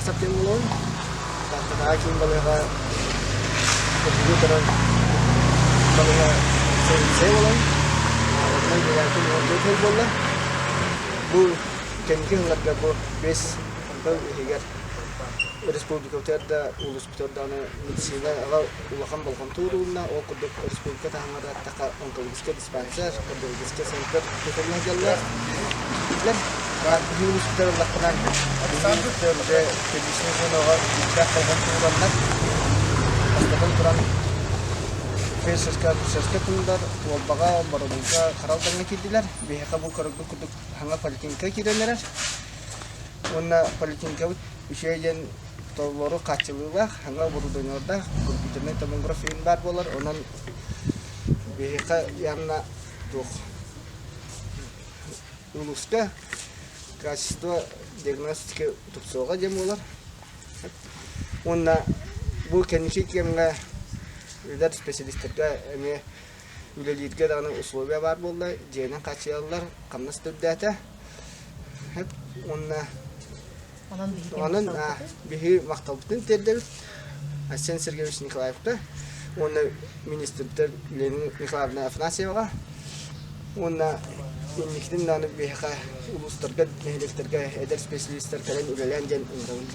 Тарасов диэн буолабын. Тааттатааҕы киин балыыһаҕа компьютерын балыыһа сэбиэдиссэйэ буолабын. Онно үлэлээбитим 14 сыл буолла. Бу кэнники сылларга бу 5 сыл иһигэр республикабытыгар да, улууспутугар даҕаны медицинаҕа улахан болҕомто уурулунна. Ол курдук республика таһымыгар аттахха онкологическай диспансер, кардиологическай центр тутулла сылдьаллар. Биһиги улууспутугар ыллахпына, биһиги уже первичный звеноҕа күүстээх болҕомто уураннар, бастатан туран фельдшерскай-акушерскай пуундар Уолбаҕа, Боробулга, Хара Алдаҥҥа киирдилэр. Биһиэхэ бу көрөргүт курдук саҥа поликлиника киирэн эрэр. Уонна поликлиникабыт үчүгэй диэн толору хааччылыылаах, саҥа оборудованиелардаах, компьютернай томограф иһин баар буолар. Онон биһиэхэ явно туох улууска качество диагностики тупсуоҕа диэн буолар. Уонна бу кэнники кэмҥэ эдэр специалистарга эмиэ үлэлииргэ даҕаны условия баар буолла, дьиэнэн хааччыйаллар, хамнас да үрдээтэ. Уонна онон биһиги махталбытын тиэрдэбит Айсен Сергеевич Николаевка уонна министрдэр Лена Николаевна Афанасьеваҕа уонна инникитин даҕаны биһиэхэ улуустарга, нэһилиэктэргэ эдэр специалистар кэлэн үлэлээн диэн ыҥырабын.